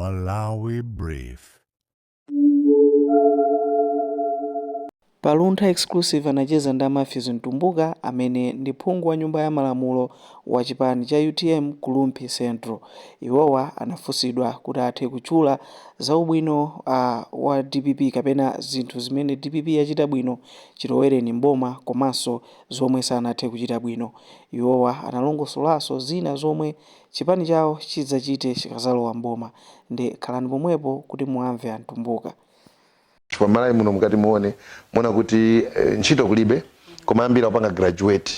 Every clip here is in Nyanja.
Malawi Brief. Pa Luntha Exclusive anacheza ndi a Matthews Mtumbuka amene ndi phungu wa nyumba ya malamulo wa chipani cha UTM ku Rumphi Central. Iwowa anafunsidwa kuti athe kutchula za ubwino wa DPP kapena zinthu zimene DPP yachita bwino chilowereni mboma komanso zomwe sanathe kuchita bwino. Iwowa analongosolanso zina zomwe chipani chawo chidzachite chikazalowa mboma. Nde khalani pomwepo kuti muamve a Mtumbuka. Chifukwa Malawi muno mukati muone, muona kuti ntchito kulibe, koma ambiri akupanga graduate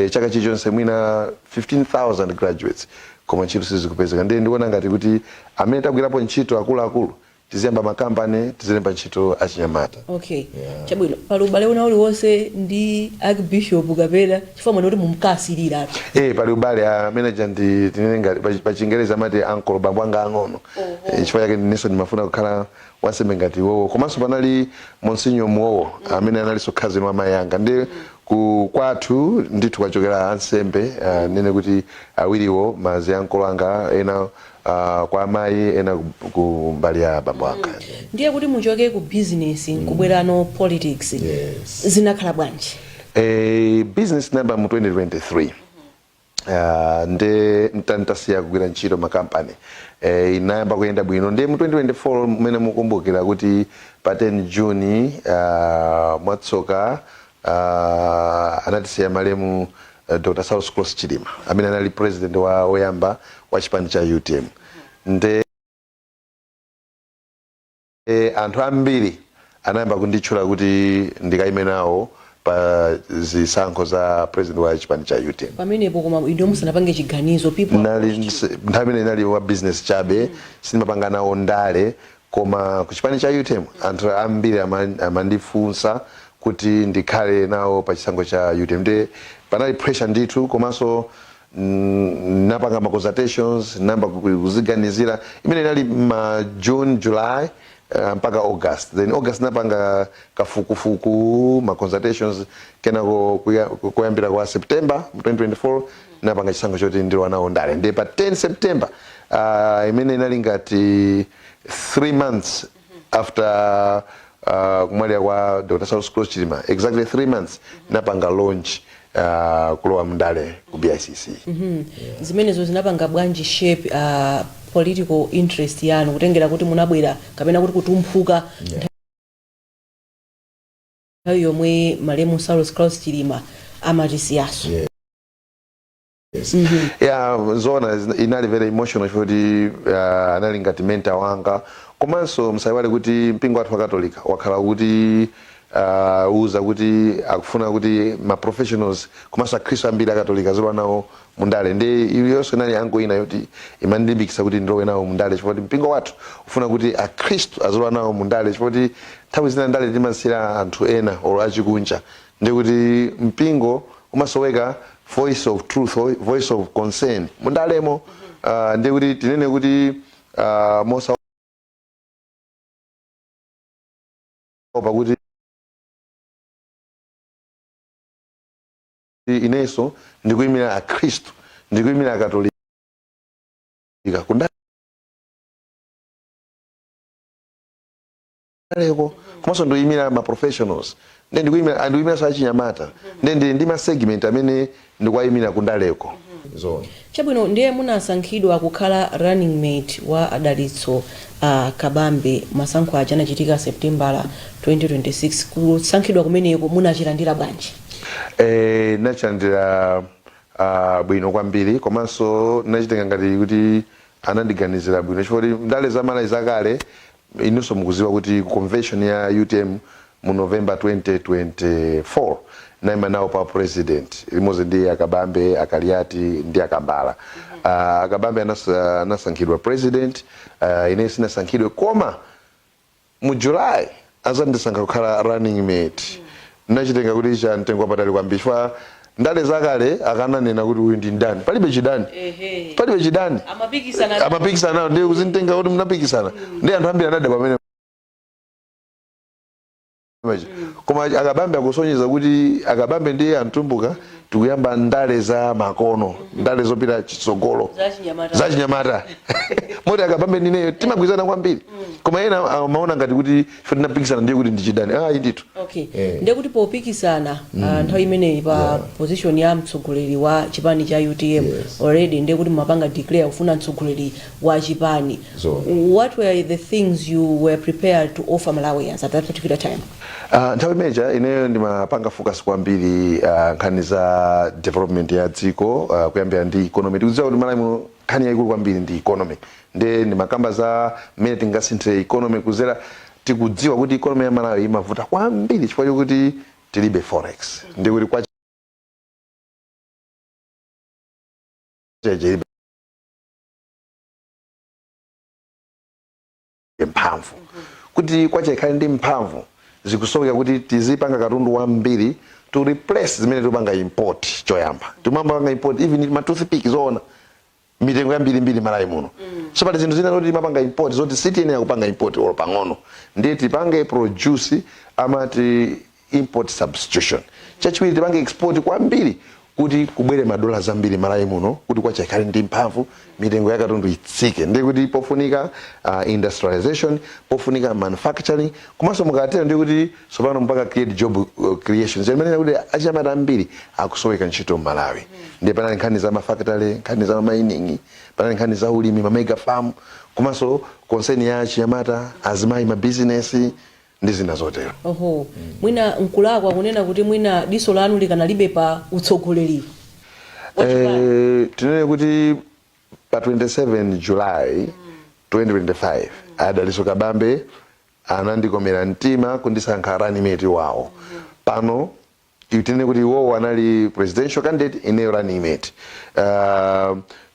chaka chilichonse, mwina 15,000 graduates, koma ntchito sizikupezeka. Ndiye ndikuona ngati kuti amene tagwirapo ntchito akuluakulu tiziyamba makampani, tizilemba ntchito achinyamata. Okay, chabwino. Pali ubale una uliwonse ndi Archbishop kapena chifukwa mwene kuti mumkasiliratu? Pali ubale. A manager ndi, tinene ngati pa Chingerezi amati uncle, bambo anga ang'ono. Chifukwa chake ndinenso ndimafuna kukhala wansembe ngati iwowo. Komanso panali Monsignor Muwowo amene analinso cousin wa mayi anga. Ndi ku kwathu ndithu kwachokera ansembe, nene kuti awiriwo mazi ankolo anga, ena kwa amayi, ena ku mbali ya bambo anga. Ndiye kuti muchoke ku business nkubwerano politics, zinakhala bwanji? Business namba mu 2023, nde ntantasiya kugwira ntchito makampani, inayamba kuyenda bwino. Ndiye mu 2024 mmene mukumbukira kuti pa 10 Juni, mwatsoka, anatisiya malemu Dr. Saulos Klaus Chilima amene anali president wa oyamba wa chipani cha UTM. Nde anthu ambiri anayamba kunditchula kuti ndikayime nawo pa zisankho za president wa chipani cha UTM. Pamenepo koma inu musanapange chiganizo, people Nali nthawi imene inali wa business chabe, sindimapanga nawo ndale, koma ku chipani cha UTM anthu ambiri amandifunsa kuti ndikhale nawo pa chisankho cha UTM. Ndi panali pressure ndithu, komanso napanga ma consultations, namba kuziganizira. Imene inali ma June, July, mpaka August. Then August napanga kafukufuku, ma consultations, kenako kuyambira kwa September mu 2024 napanga chisankho choti ndilowa nawo ndale. Ndiye pa 10 September, imene inali ngati 3 months after kumwalira kwa Dr. Saulos Klaus Chilima, exactly 3 months, napanga launch kulowa mndale ku BICC. Zimenezo zinapanga bwanji shape political interest yanu, kutengera kuti munabwera kapena kuti kutumphuka nthawi yomwe malemu Saulos Klaus Chilima amatisiyaso? Yeah, zona inali very emotional chifukwa kuti anali ngati mentor wanga. Komanso msaiwale kuti mpingo wathu wa Katolika wakhala kuti uza kuti akufuna kuti ma professionals komanso Akhristu ambiri Akatolika azilowa nawo mundale. Ndi iliyonso inali angle ina yoti imandilimbikitsa kuti ndilowe nawo mundale, chifukwa kuti mpingo wathu ufuna kuti Akhristu azilowa nawo mundale, chifukwa kuti nthawi zina ndale timasiyira anthu ena olo achikunja, ndi kuti mpingo umasoweka voice of truth, voice of concern mundalemo. Ndi kuti tinene kuti mosaopa kuti inenso ndikuyimira Akhristu, ndikuyimira Akatolika kundaleko, komanso ndikuyimira ma professionals, ndi ndikuyimiranso achinyamata, ndi ma segment amene ndikuwayimira kundaleko. Zona. Chabwino. Ndiye munasankhidwa kukhala running mate wa Adalitso Kabambe. Masankho aja anachitika Septembala 2026. Kusankhidwa kumeneko munachilandira bwanji? Nachilandira bwino kwambiri, komanso nachitenga ngati kuti anandiganizira bwino, chifukwa kuti ndale za Malawi zakale, inunso mukuziwa kuti convention ya UTM mu November 2024 naima nawo pa president limodzi ndi Akabambe, Akaliati ndi Akambala. Akabambe anasankhidwa president, ine sinasankhidwe, koma mu July azandisankha kukhala running mate. Nachitenga kuti cha mtengo wapatali kwambiri, chifukwa ndale zakale akananena kuti uyu ndi ndani, palibe chidani, palibe chidani. Amapikisana. Amapikisana. Ndi kuzitenga kuti munapikisana ndi anthu ambiri anada pamene paja. Koma Akabambe akusonyeza kuti Akabambe ndi Antumbuka Tikuyamba ndale za makono, ndale zopita chitsogolo, Zachinyamata. Zachinyamata, moti akabambe ndineyo timagwirizana kwambiri. Koma ena amaona ngati kuti ife tinapikisana ndiye kuti ndichidani. Ayi ndithu. Okay, ndiye kuti popikisana nthawi imeneyi pa position ya mtsogoleri wa chipani cha UTM, already ndiye kuti mumapanga declare kufuna mtsogoleri wa chipani. Zoona. What were the things you were prepared to offer Malawians at that particular time? Nthawi imeneja ineyo ndimapanga focus kwambiri nkhani za development ya dziko, kuyambira ndi economy. Tikudziwa kuti Malawi muno nkhani yayikulu kwambiri ndi economy, nde ndimakamba za mmene tingasinthire economy kuzera, tikudziwa kuti economy ya Malawi imavuta kwambiri chifukwa chokuti tilibe forex, ndi kuti kwacha ilibe mphamvu. Kuti kwacha ikhale ndi mphamvu, zikusoweka kuti tizipanga katundu wambiri to replace zimene tikupanga import. Choyamba timapanga import even ma toothpick, zoona, mitengo yambirimbiri Malawi muno. So pali zinthu zina zoti timapanga import zoti sitiyenera kupanga import olo pang'ono, ndiye tipange produce, amati import substitution. Chachiwiri, tipange export kwambiri kuti kubwere madola zambiri Malawi muno, kuti kwacha ikhale ndi mphamvu, mitengo ya katundu itsike. Ndiye kuti pofunika industrialization, pofunika manufacturing, komanso mukatero ndiye kuti tsopano mpaka create job creation, zimene kuti achinyamata ambiri akusoweka ntchito m'Malawi. Ndiye panali nkhani za mafactory, nkhani za mining, panali nkhani za ulimi, ma mega farm, komanso concern ya achinyamata, azimayi, mabizinesi ndi zina zotero. Oho, mwina nkulakwa kunena kuti mwina diso lanu likanalibe pa utsogoleri wa chipani? Tinene kuti pa 27 July 2025 Adaliso Kabambe anandikomera mtima kundisankha running mate wawo. Pano tinene kuti iwowo anali presidential candidate, ineyo running mate.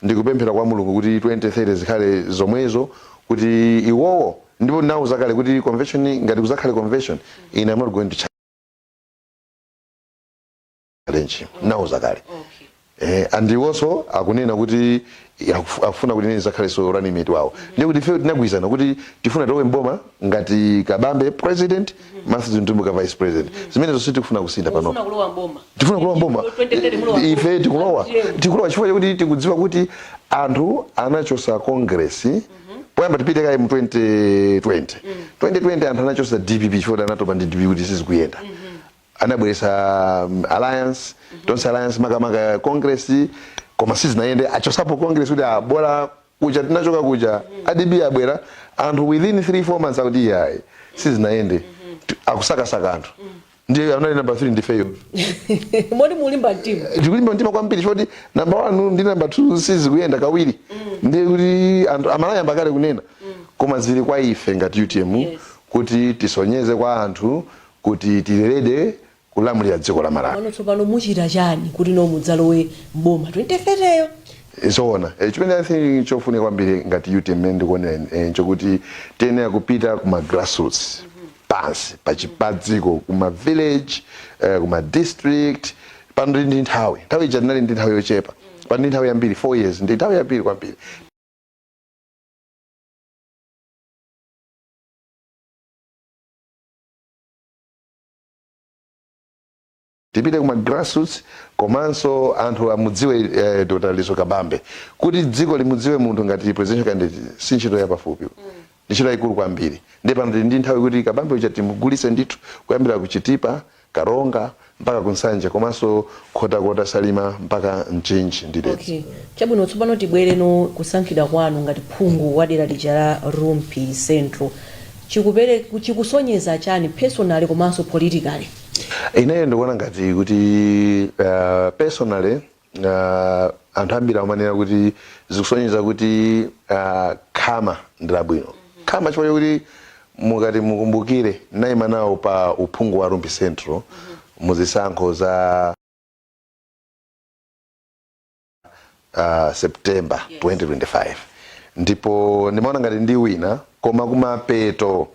Ndikupemphera kwa Mulungu kuti 2030 zikhale zomwezo, kuti iwowo, ndipo ndinawuza kale kuti convention, ngati kuzakhale convention, ine I'm not going to challenge him. Ndinawuza kale. And iwonso akunena kuti akufuna kuti ine ndizakhalenso running mate wawo. Ndiye kuti ife tinagwirizana kuti tifuna tilowe mboma ngati Kabambe president, Matthews Mtumbuka vice president. Zimenezo sitikufuna kusintha pano. Mufuna kulowa mboma? Tifuna kulowa mboma. 2030 mulowa? Ife tikulowa, tikulowa chifukwa chakuti tikudziwa kuti anthu anachosa Congress. Poyamba tipite kaye mu 2020. 2020 anthu anachosa DPP chifukwa anatopa ndi DPP kuti sizikuyenda. Anabweresa alliance, Tonse Alliance, makamaka Congress, koma sizinayende. Achosapo Congress kuti abola kuja tinachoka kuja. ADB abwera, anthu within 3 4 months akuti iyayi, sizinayende. Akusakasaka anthu, ndiye anali number 3 ndifeyo. Moti mulimba mtima? Tikulimba mtima kwambiri choti number 1 ndi number 2 sizikuyenda kawiri. Ndiye kuti anthu amalayamba kale kunena, koma zili kwa ife ngati UTM kuti tisonyeze kwa anthu kuti tilelede kulamulira dziko la Malawi. Pano tsopano muchita chani kuti no mudzalowe mboma 2030 yo? Zoona, chimene I think chofunika kwambiri ngati UTM, mmene ndikuonera, chokuti tiyenera kupita kuma grassroots, pansi pachipadziko, kuma village, kuma district. Pano tili ndi nthawi. Nthawi ija tinali ndi nthawi yochepa, pano ndi nthawi yambiri. 4 years ndi nthawi yambiri kwambiri. Tipite kuma grassroots, komanso anthu amudziwe Dr. Dalitso Kabambe. Kuti dziko limudziwe munthu ngati presidential candidate si ntchito yapafupi, ndi ntchito yayikulu kwambiri. Ndiye pano tili ndi nthawi kuti Kabambe uja timugulitse ndithu, kuyambira ku Chitipa, Karonga mpaka ku Nsanje, komanso Nkhotakota, Salima mpaka Mchinji ndi Dedza. Okay, chabwino. Tsopano tibwereno kusankhidwa kwanu ngati phungu wa dera lija la Rumphi Central. Chikupere chikusonyeza chani personally komanso politically? Ineyo ndikuona ngati kuti personally, anthu ambiri amanena kuti zikusonyeza kuti khama ndi labwino, khama, chifukwa chokuti mukati mukumbukire, nayima nawo pa uphungu wa Rumphi Central muzisankho za September 2025, ndipo ndimaona ngati ndi wina, koma kumapeto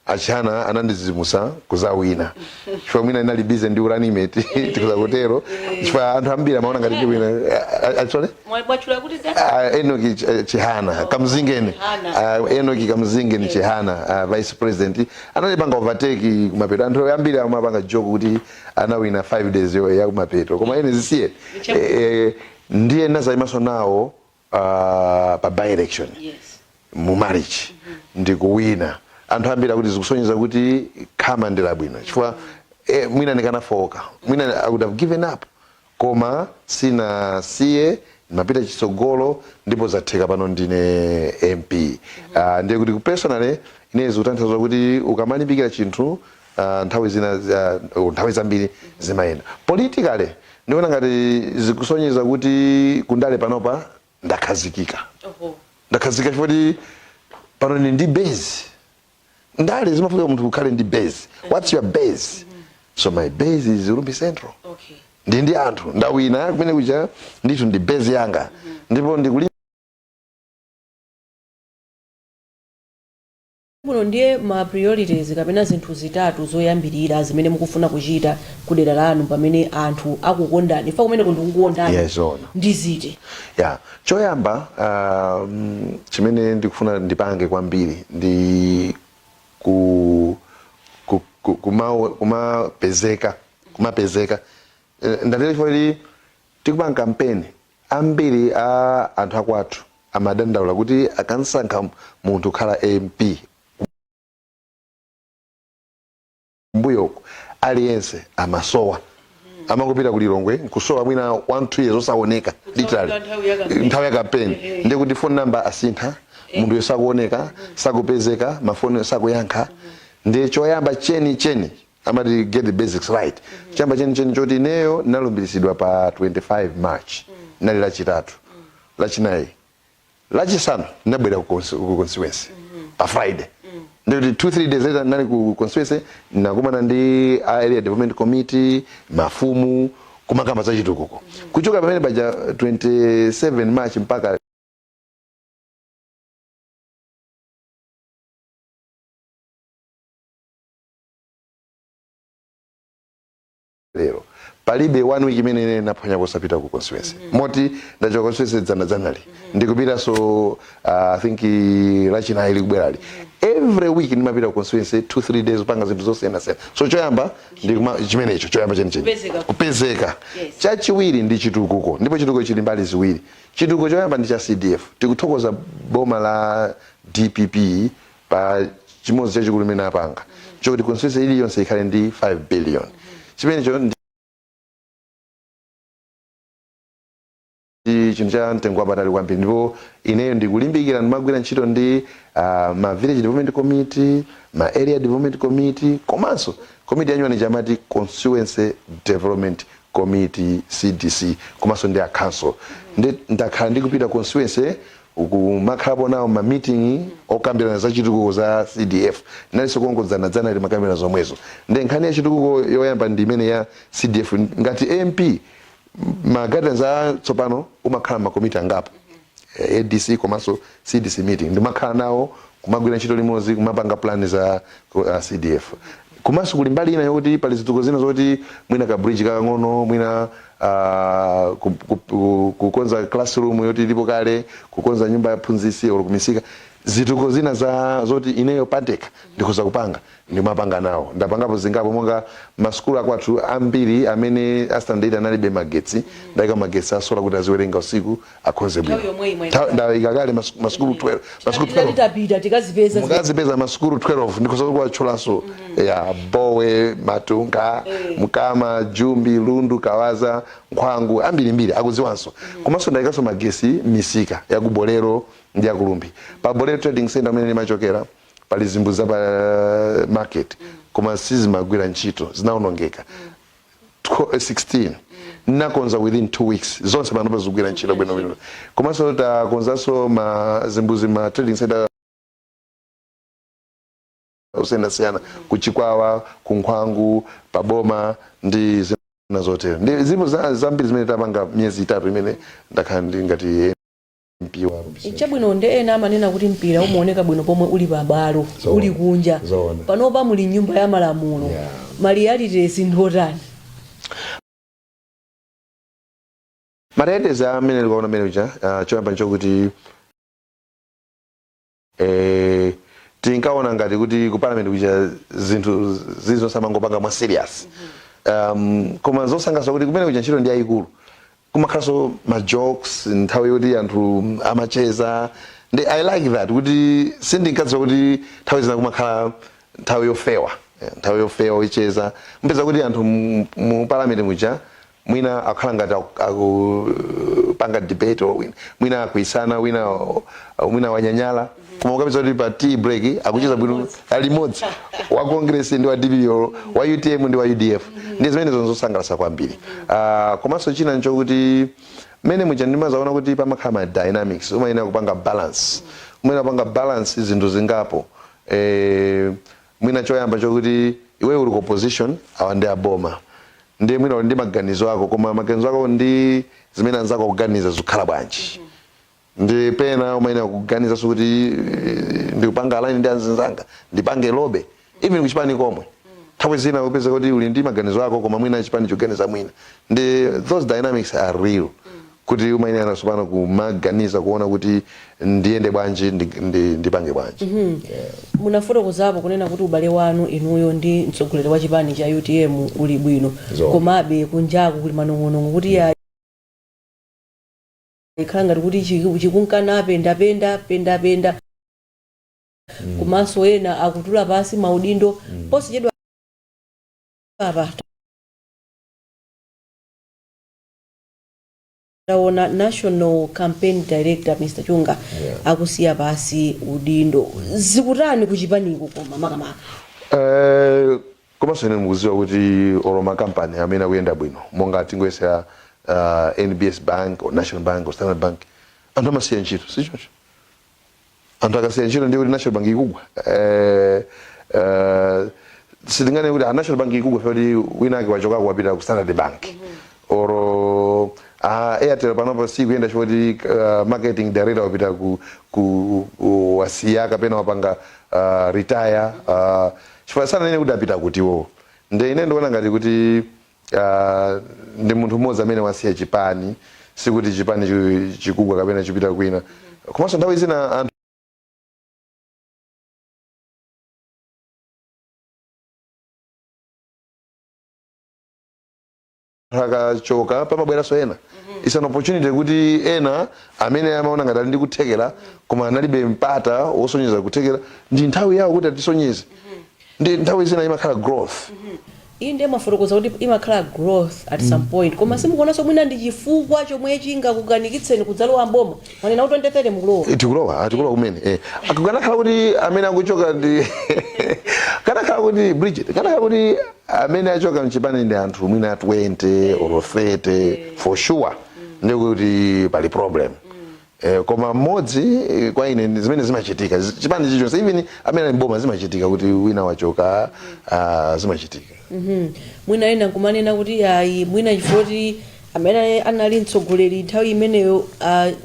A Chihana anandizimusa kuzawina chifukwa mwina inali busy ndi running mate, tikuza kutero, chifukwa anthu ambiri amaona ngati ndiwina. Actually, Mwachula kuti Enoch Chihana Kamzingeni. Chihana. Enoch Kamzingeni Chihana, vice president, anandipanga overtake kumapeto. Anthu ambiri amapanga joke kuti anawina 5 days yo ya kumapeto, koma ene zisiye. Ndiye nazayimaso nawo pa by election mu marriage ndikuwina. Anthu ambiri akuti zikusonyeza kuti khama ndi labwino, chifukwa mwina ndikanafoka, mwina I would have given up, koma sinasiye, ndimapita chitsogolo ndipo zatheka. Pano ndine MP. Ndiye kuti personally ine zikutanthauza kuti ukamalimbikira chinthu, nthawi zina, nthawi zambiri zimayenda. Politically ndikuona ngati zikusonyeza kuti kundale panopa ndakhazikika. Ndakhazikika chifukwa kuti pano ndi base. Ndale zimafuna munthu ukhale ndi base. What's your base? So my base is Rumphi Central. Ndi anthu ndawina kumene kuja, ndithu ndi base yanga, ndipo ndikuli Kuno ndiye ma priorities kapena zinthu zitatu zoyambirira zimene mukufuna kuchita kudera lanu pamene anthu akukondani, fa kumene ndikukukondani, Yes, ona. ndi ziti? Ya, choyamba chimene ndikufuna ndipange kwambiri ndi ku, ku, kuma, kumapezeka kumapezeka. Ndatero chifukwa kuti tikupanga kampeni, ambiri a anthu akwathu amadandaula kuti akansankha munthu kukhala MP mbuyoko, aliyense amasowa, amangopita ku Lilongwe nkusowa mwina 1 2 years osaoneka, literally. Nthawi ya campaign. Nthawi ya campaign ndiye kuti phone number asintha, munthu sakuoneka, sakupezeka, mafoni sakuyankha. Ndiye choyamba cheni cheni, amati get the basics right, choyamba cheni cheni choti ineyo ndinalumbiritsidwa pa 25 March, nali Lachitatu, Lachinayi, Lachisanu ndinabwera ku constituency pa Friday. Ndikuti 2 3 days later ndinali ku constituency, nakumana ndi a area development committee, mafumu, kumakamba za chitukuko. Kuchoka pamene paja 27 March mpaka lero, palibe one week imene ine naphonya kusapita ku constituency. Moti ndachoka constituency dzana dzanali, ndikupitanso I think Lachinayi likubwerali. Every week ndimapita ku constituency 2 3 days kupanga zinthu zosiyanasiyana. So choyamba ndikuma chimenecho, choyamba chenicheni. Kupezeka. Kupezeka. Yes. Chachiwiri ndi chitukuko, ndipo chitukuko chili mbali ziwiri. Chitukuko choyamba ndi cha CDF. Tikuthokoza boma la DPP pa chimodzi chachikulu imene apanga, chokuti constituency iliyonse ikhale ndi 5 billion. Chimenecho ndi chinthu cha mtengo wapatali kwambiri, ndipo ineyo ndikulimbikira, ndimagwira ntchito ndi ma village development committee, ma area development committee, komanso komiti yanyuwani chamati constituency development committee, CDC, komanso ndi a council. Ndi ndakhala ndikupita constituency kumakhalapo nawo ma meeting okambirana za chitukuko za CDF. Nalinso kongodzana dzana limakambirana zomwezo. Ndi nkhani ya chitukuko yoyamba ndi imene ya CDF. Ngati MP, ma guidelines a tsopano umakhala makomiti angapo, ADC komanso CDC meeting, ndimakhala nawo kumagwira ntchito limodzi kumapanga plan za CDF. Komanso kuli mbali ina yokuti pali zitukuko zina zoti mwina ka bridge kakang'ono, mwina kukonza classroom yoti ilipo kale, kukonza nyumba ya phunzitsi or kumisika, zitukuko zina za zoti ineyo pandekha ndikhoza kupanga, ndimapanga nawo. Ndapangapo zingapo, monga masukulu akwathu ambiri amene a standard 8 analibe magetsi, ndayika magetsi a solar kuti aziwerenga usiku, akhonze bwino. Nthawi yomwe imwe. Ndayika kale masukulu 12, masukulu 12. Titapita tikazipeza. Mukazipeza masukulu 12, ndikhoza kuwatchulanso ya Bowe, Matunga, Mkama, Jumbi, Lundu, Kawaza, Nkhwangu, ambirimbiri akudziwanso. Komanso ndayikanso magesi misika ya ku Bolero ndi ya ku Rumphi. Pa Bolero Trading Center amene ndimachokera pali zimbudzi za pa market, koma sizimagwira ntchito, zinawonongeka. 16 nakonza within 2 weeks zonse, panopa zikugwira ntchito bwinobwino. Komanso takonzanso ma zimbuzi ma trading center osiyanasiyana ku Chikwawa, ku Nkhwangu, paboma ndi zina zotero. Ndi zilipo zambiri zimene tapanga miyezi 3 imene ndakhala ndi ngati MP wa Rumphi Central. Chabwino, nde ena amanena kuti mpira umaoneka bwino pomwe uli pabwalo. Zoona. Uli kunja. Zoona. Panopa muli nyumba ya malamulo. Ma realities ndotani? Ma realities amene ndikuona amene uja, choyamba nchokuti tinkaona ngati kuti ku parliament kuja zinthu zilizonse amangopanga mwa serious, koma zosangalatsa kuti kumene kuja ntchito ndi yayikulu, kumakhalanso ma jokes, nthawi yoti anthu amacheza. Ndi I like that kuti sindinkadziwa kuti nthawi zina kumakhala nthawi yofewa, nthawi yofewa yocheza. Mpeza kuti anthu mu parliament muja mwina akukhala ngati akupanga debate or mwina akuisana, wina mwina wanyanyala, koma ukapeza kuti pa tea break akucheza bwino alimodzi, wa Congress ndi wa DPP, wa UTM ndi wa UDF. Ndi zimene zosangalatsa kwambiri. Komanso china nchokuti mmene muja ndimazaona kuti pamakhala ma dynamics, umayenera kupanga balance, umayenera kupanga balance zinthu zingapo. Mwina choyamba chokuti iweyo uli ku opposition, awa ndi aboma, ndiye mwina uli ndi maganizo ako, koma maganizo ako ndi zimene anzako akuganiza zikukhala bwanji? Ndi pena umayenera kuganizanso kuti ndikupanga align ndi anzanga, ndipange lobby even kuchipani komwe. Nthawi zina upeza kuti uli ndi maganizo ako, koma mwina chipani chikuganiza mwina. Ndi those dynamics are real kuti umayenera tsopano kumaganiza, kuona kuti ndiyende bwanji, ndipange bwanji. Munafotokozapo kunena kuti ubale wanu inuyo ndi mtsogoleri wa chipani cha UTM uli bwino. Zoona. Komabe kunjaku kuli manong'onong'o kuti ya ikhala ngati kuti chikunkana pendapenda pendapenda, komanso ena akutula pasi maudindo. Posachedwa apa taona national campaign director Mr Chunga akusiya pasi udindo. Zikutani kuchipaniko koma makamaka? Komanso ine mukudziwa kuti olo makampani amene akuyenda bwino, monga tingoyesera NBS Bank or National Bank or Standard Bank, anthu amasiya ntchito, sichoncho? Anthu akasiya ntchito ndiye kuti National Bank ikugwa. Sitinganene kuti a National Bank ikugwa kuti wina ake wachokako wapita ku Standard Bank, oro Airtel panopo sikuyenda choti marketing director wapita ku wasiya kapena wapanga retire, chifukwa sananene kuti apita kutiwo. Nde ine ndikuona ngati kuti ndi munthu mmodzi amene wasiya chipani, sikuti chipani chikugwa kapena chipita kwina. Komanso nthawi zina anthu akachoka pamabweranso ena. It's an opportunity kuti ena amene amaona ngati ali ndi kuthekera koma analibe mpata wosonyeza kuthekera, ndi nthawi yawo kuti atisonyeze. Ndi nthawi zina imakhala growth. Iyi ndiye mwafotokoza kuti imakhala growth at some point, koma simukuonanso mwina ndi chifukwa chomwe chingakukanikitseni kudzalowa mboma? Mwanena kuti 2030 mukulowa. Tikulowa, tikulowa kumene. Kanakhala kuti amene akuchoka ndi kanakhala kuti Bridget, kanakhala kuti amene achoka mchipani ndi anthu mwina 20 or 30, for sure ndikuti pali problem. Koma mmodzi, kwa ine ndi zimene zimachitika. Chipani chilichonse, even amene ali mboma, zimachitika kuti wina wachoka, zimachitika. Mwina ena nkumanena kuti ayi, mwina chifukwa kuti amene anali mtsogoleri nthawi imeneyo,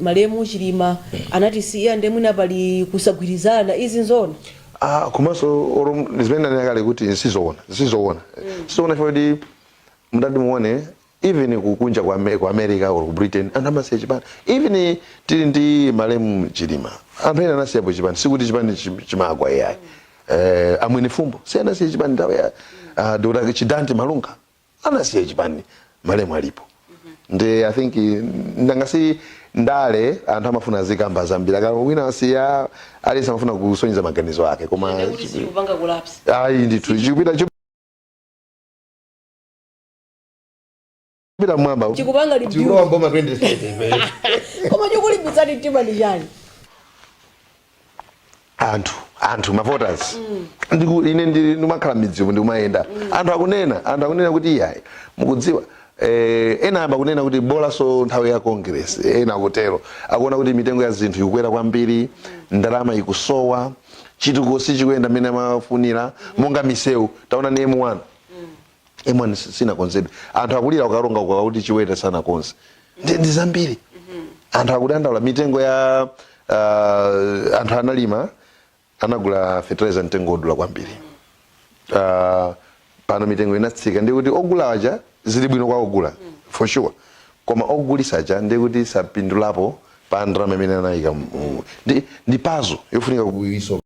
malemu Chilima, anatisiya, nde mwina pali kusagwirizana. Izi nzona? Komanso olo zimene ndanena kale kuti sizoona, sizoona, sizoona, chifukwa kuti mudati muone even kukunja ku America or ku Britain, anthu amasiya chipani. Even tili ndi malemu Chilima, anthu ena anasiyapo chipani. Sikuti chipani chimagwa iyayi. Amwene Fumbo si anasiya chipani nthawi ya Dr. Chidanti Malunga anasiya chipani malemu alipo. Ndi I think ndangasi ndale, anthu amafuna azikamba zambiri. Aka wina asiya, aliyense amafuna kusonyeza maganizo ake, koma Kuti sikupanga collapse. Ayi ndithu, chikupita, chikupita mwamba. Chikupanga rebuild. Chikulowa mboma 2030. Koma chikulimbitsani mtima ndi chani? Anthu ma voters. Ine ndimakhala m'midzimu, ndikumayenda, anthu akunena kuti iyayi, mukudziwa, ena ayamba kunena kuti bolaso nthawi ya Congress. Ena akutero, akuona kuti mitengo ya zinthu ikukwera kwambiri, ndalama ikusowa, chitukuko sichikuyenda mmene amafunira, monga misewu. Taona ni M1, M1 sinakonzedwe, anthu akulira ukalonga ukakuti Chiweta sanakonze. Ndi zambiri. Anthu akudandaula mitengo ya anthu analima, anagula fertilizer mtengo wodula kwambiri. Pano mitengo inatsika, ndiye kuti ogula aja zili bwino kwa ogula for sure, koma ogulisa aja ndiye kuti sapindulapo pa ndalama imene anayika. Ndi puzzle yofunika kuisolva.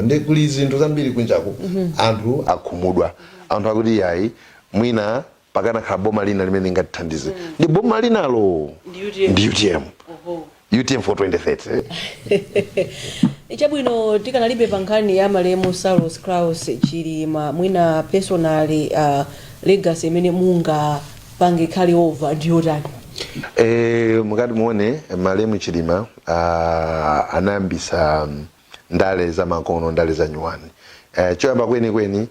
Ndi kuli zinthu zambiri kunjaku, anthu akhumudwa, anthu akuti yayi, mwina pakanakhala boma lina limene lingatithandize. Ndi boma linalo Ndi UTM. Ndi UTM. Oho. UTM for 2030. Chabwino, tikanalibe pa nkhani ya malemu Saulos Klaus Chilima, mwina personally legacy imene mungapange carry over ndiyotani? Mukati muone malemu Chilima anayambisa ndale za makono, ndale za nyuwani. Choyamba kwenikweni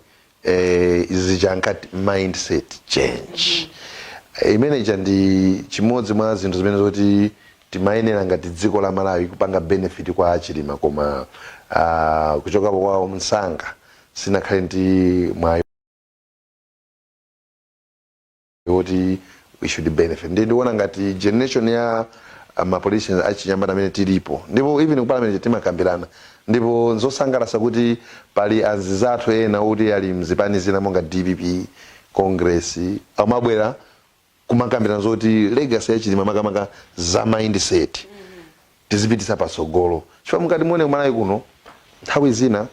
zija ankati mindset change. Imene ija ndi chimodzi mwa zinthu zimene zoti timayenera ngati dziko la Malawi kupanga benefit kwa Chilima, koma kuchokapo kwawo msanga sinakhale ndi mwayi woti we should benefit. Ndi ndikuona ngati generation ya ma politicians achinyamata amene tilipo, ndipo even ku parliament timakambirana, ndipo nzosangalatsa kuti pali anzathu ena oti ali mzipani zina monga DPP, Congress, amabwera kumakambirana zoti legacy ya Chilima, makamaka za mindset, tizipitisa patsogolo, chifukwa mukati muone kumalawi kuno nthawi zina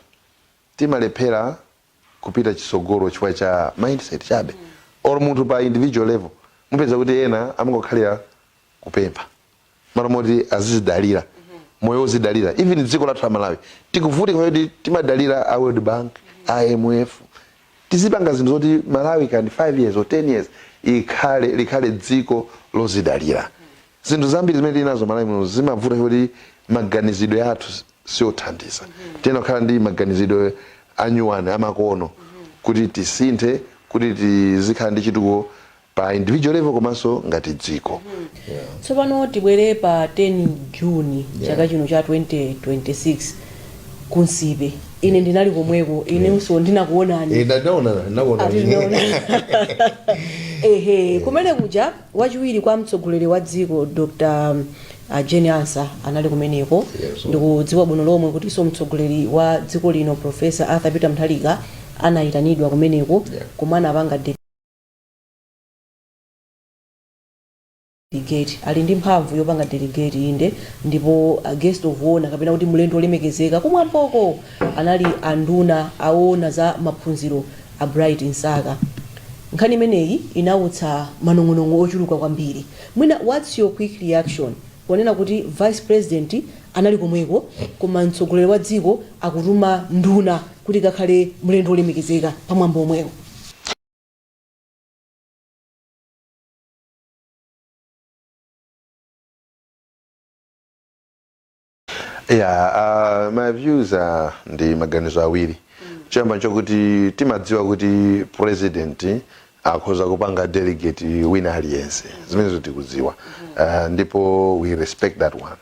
timalephera kupita chitsogolo chifukwa cha mindset chabe. Or munthu pa individual level, mupeza kuti ena amangokhalira kupempha malo moti azizidalira, moyo wozidalira. Even dziko lathu la Malawi tikuvutika kuti timadalira a World Bank, IMF. Tizipanga zinthu zoti Malawi kandi 5 years or 10 years ikhale, likhale dziko lozidalira. Zinthu zambiri zimene tili nazo Malawi muno zimavuta kuti maganizidwe athu siothandiza. Tiyena kukhala ndi maganizidwe anyuwani, amakono, kuti tisinthe, kuti tizikhala ndi chitukuko pa individual level komanso ngati dziko. Tsopano tibwere pa 10 Juni chaka chino cha 2026 ku Nsipe. Ine ndinali komweko, inenso ndinakuonani. Ndinaona. Ati ndinaona. Ehe, kumene kuja wachiwiri kwa mtsogoleri wa dziko Dr Jane Ansah anali kumeneko. Ndikudziwa bwino lomwe kutinso mtsogoleri wa dziko lino Professor Arthur Peter Mutharika anayitanidwa kumeneko, koma anapanga delegate. Ali ndi mphamvu yopanga delegate, inde. Ndipo guest of honor kapena kuti mlendo olemekezeka kumwamboko anali anduna aona za maphunziro a Bright Msaka. Nkhani imeneyi inautsa manong'onong'o ochuluka kwambiri. Mwina what's your quick reaction ponena kuti vice president anali komweko, koma mtsogoleri wa dziko akutuma nduna kuti kakhale mlendo olemekezeka pamwambo omwewo? Yeah, my views are ndi maganizo awiri. Choyamba nchokuti timadziwa kuti president akhoza kupanga delegate wina aliyense, zimenezo tikudziwa, ndipo we respect that one.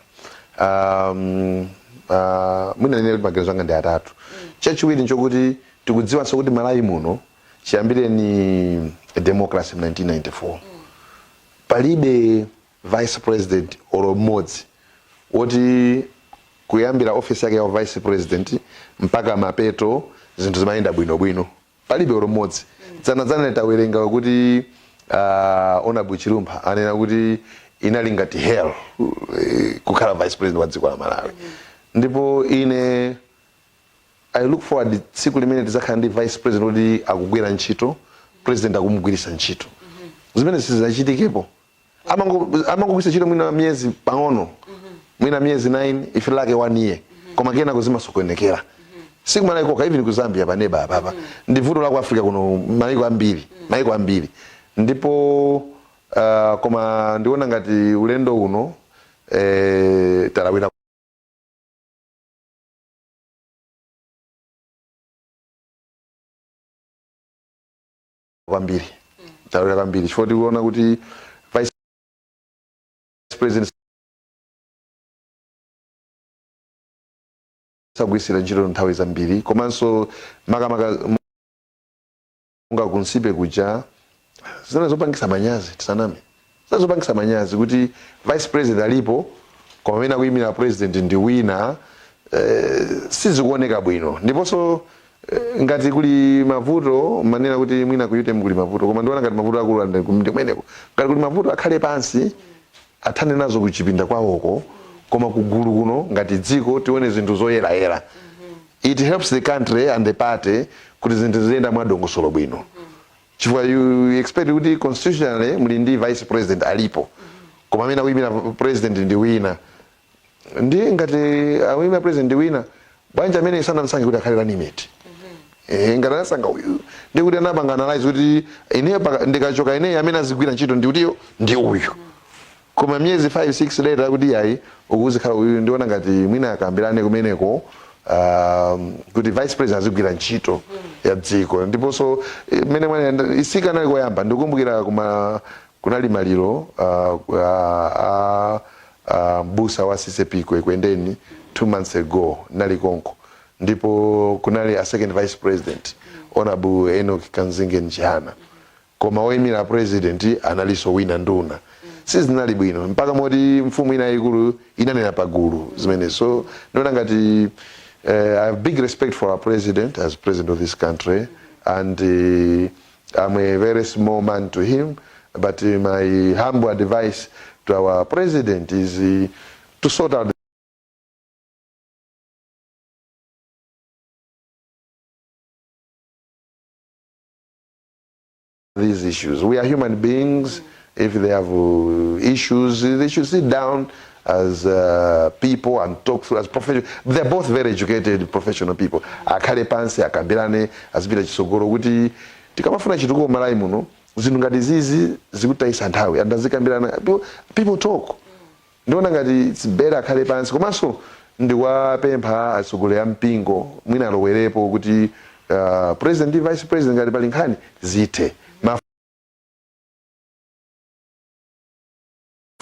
Mwina nene kuti maganizo anga ndi atatu. Chachiwiri nchokuti tikudziwanso kuti Malawi muno chiyambireni democracy mu 1994 palibe vice president olo mmodzi woti kuyambira office yake ya vice president mpaka mapeto zinthu zimayenda bwinobwino. Palibe olo mmodzi. Dzanadzana tawerenga kuti Honorable Chilumpha anena kuti inali ngati hell kukhala vice president wa dziko la Malawi. Ndipo ine I look forward tsiku limene tidzakhala ndi vice president kuti akugwira ntchito, president akumugwiritsa ntchito. Zimene sizachitikepo. Amangogwiritsa ntchito mwina miyezi pang'ono, mwina miyezi 9, if like one year, koma kenako zimasokonekera. Sikumalawi kokha, even ku Zambia paneba apapa. Ndi vuto la ku Africa kuno, maiko ambiri, maiko ambiri. Ndipo koma ndiona ngati ulendo uno talawira kwambiri, talawira kwambiri, chifukwa tikuona kuti vice president sagwirisira ntchito nthawi zambiri, komanso makamaka Ku Nsipe kuja zinali zopangisa manyazi, tisaname, zinali zopangisa manyazi kuti vice president alipo koma amene akuyimira president ndi wina. Sizikuoneka bwino. Ndiponso ngati kuli mavuto, manena kuti mwina ku UTM kuli mavuto, koma ndiona ngati mavuto akulu ndi kumeneko. Ngati kuli mavuto, akhale pansi athane nazo kuchipinda kwawoko, koma kugulu kuno ngati dziko tione zinthu zoyerayera. It helps the country and the party kuti zinthu ziyenda mwadongosolo bwino, chifukwa you expect kuti constitutionally muli ndi vice president alipo, koma amene akuyimira president ndi wina. Ndi ngati akuyimira president ndi wina, bwanji amene sanamsankhe kuti akhale running mate? Ngati anasankha uyu, ndi kuti anapanga analyze kuti ineyo ndikachoka ineyo, amene azigwira ntchito ndi utiyo, ndi uyu. Koma miyezi 5 6 later kuti yayi, ukuzikhala uyu. Ndiona ngati mwina akambirane kumeneko kuti vice president azigwira ntchito ya dziko. Ndiponso mmene mwana isika anali koyamba, ndikukumbukira kuma kunali maliro mbusa wa CCAP ku Ekwendeni 2 months ago, nali konko, ndipo kunali a second vice president, Honorable Enoch Kanzingen Chihana, koma woyimira president analinso wina, nduna. Sizinali bwino mpaka moti mfumu ina ikulu inanena pagulu zimene. So ndiona ngati I have big respect for our president as president of this country, and I'm a very small man to him, but my humble advice to our president is to sort out these issues. We are human beings. If they have issues, they should sit down as people and talk through as professional. They're both very educated professional people. Akhale pansi akambirane, azipita chisogolo, kuti tikamafuna chitukuko Malawi muno, zinthu ngati zizi zikutayisa nthawi. Anthu azikambirana. People talk. Ndiona ngati it's better akhale pansi. Komanso ndikuwapempha atsogoleri a mpingo, mwina alowerepo kuti president ndi vice president, ngati pali nkhani, zithe.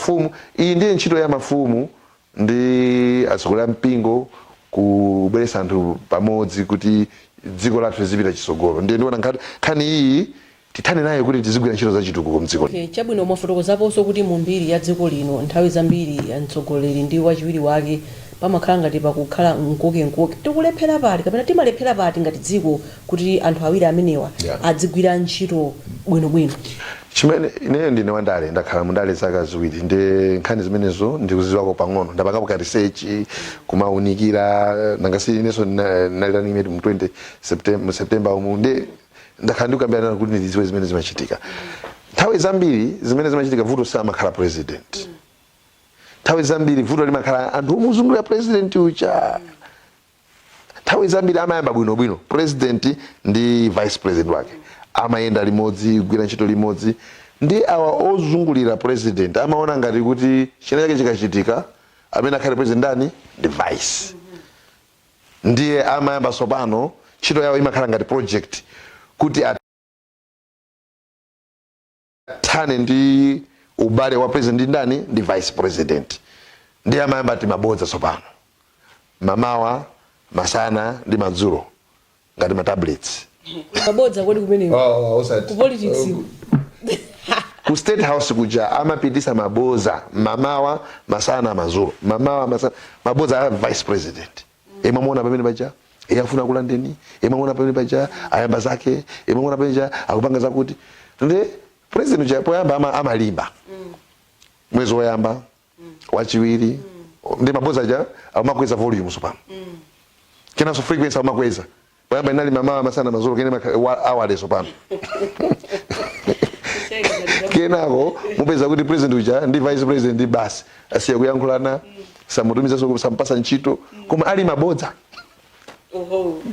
Mafumu, iyi ndiye ntchito ya mafumu ndi atsogoleri a mpingo, kubweretsa anthu pamodzi kuti dziko lathu lizipita chitsogolo. Ndiye ndiona nkhani iyi tithane nayo kuti tizigwira ntchito za chitukuko mdziko. Okay, chabwino. Mwafotokozaponso kuti mu mbiri ya dziko lino, nthawi zambiri mtsogoleri ndi wachiwiri wake pamakhala ngati pakukhala mkokenkoke. Tikulephera pati kapena timalephera pati ngati dziko kuti anthu awiri amenewa adzigwira ntchito bwinobwino? Chimene ineyo, ndine wandale, ndakhala mundale zaka 2, ndi nkhani zimenezo ndikuziwako pang'ono. Ndapangapo ka research kumaunikira. Nanga si inenso nali running mate mu 20 September, mu September umu, ndi ndakhala ndikukambirana kuti ndidziwe zimene zimachitika. Nthawi zambiri zimene zimachitika, vuto samakhala president. Nthawi zambiri vuto limakhala anthu omuzungulira president uja. Nthawi zambiri amayamba bwinobwino, president ndi vice president wake amayenda limodzi, kugwira ntchito limodzi, ndi awa ozungulira president amaona ngati kuti china chake chikachitika, amene akhale president ndani? Ndi vice. Ndiye amayamba tsopano ntchito yawo imakhala ngati project kuti athane ndi ubale wa president ndi ndani? Ndi vice president. Ndiye amayamba ati mabodza tsopano mamawa, masana ndi madzulo, ngati ma tablets. Mabodza kodi kumeneko? Oh, osati. Ku politics. Ku State House kuja amapitisa maboza mamawa, masana, madzulo, mamawa, masana, maboza a vice president. Imamuona pamene paja iye afuna kulandeni, imamuona pamene paja ayamba zake, imamuona pamene paja akupanga zakuti. Ndi president uja poyamba amalimba mwezi woyamba, wachiwiri, ndi maboza aja amakweza volume sopano, kenanso frequency amakweza. Poyamba inali mamawa, masana, madzulo, kene awale sopano. Kenako mupeza kuti president uja ndi vice president basi asiya kuyankhulana, samutumizaso, sampasa ntchito, koma ali mabodza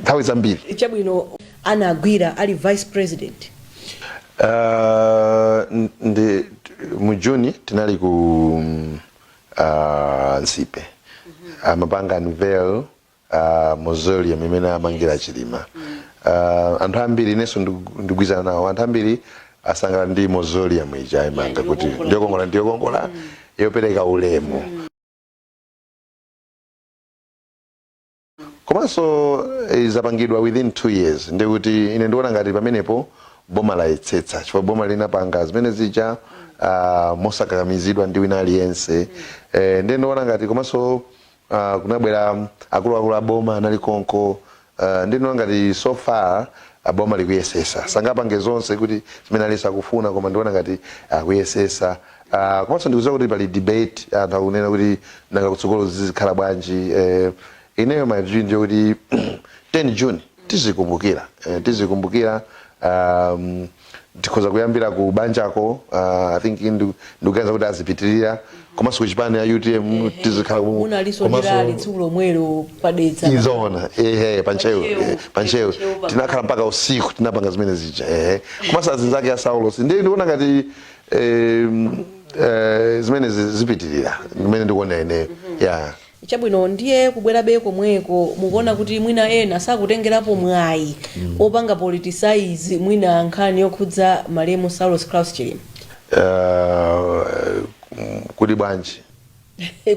nthawi zambiri. Chabwino, anagwira ali vice president? Ndi mu Juni tinali ku Nsipe, amapanga unveil mausoleum imene amangira Chilima. Anthu ambiri, inenso ndikugwizana nawo, anthu ambiri asangalala ndi mausoleum ija ayimanga kuti ndiyokongola, ndiyokongola, yopereka ulemu. Komanso zapangidwa within 2 years, ndikuti ine ndiona ngati pamenepo Boma layetsetsa, chifukwa boma linapanga zimene zija mosakakamizidwa ndi wina aliyense. Ndiye ndikuona ngati komanso kunabwera akuluakulu a boma anali konko. Ndiye ndikuona ngati so far boma likuyesesa. Sangapange zonse kuti zimene aliyense akufuna, koma ndikuona ngati akuyesesa. Komanso ndikudziwa kuti pali debate, anthu akunena kuti nanga kutsogolo zizikhala bwanji. Ineyo my view ndiyo kuti 10 June tizikumbukira, tizikumbukira. Tikhoza kuyambira ku banjako, I think ndikuganiza kuti azipitirira, komanso ku chipani ya UTM tizikhala Munalinso ndi rally tsiku lomwelo padetsa. Izona, ehe, panchewu. Panchewu. Panchewu. Panchewu. Tinakhala mpaka usiku, tinapanga zimene zija, ehe, komanso azinzake a Saulos. Ndiye ndikuona ngati zimene zipitirira, ndimene ndikuona ineyo, yeah. Chabwino, ndiye kubwerabe komweko, mukuona kuti mwina ena sakutengerapo mwayi opanga politicize mwina nkhani yokhudza malemu Saulos Klaus Chilima? Kuti bwanji?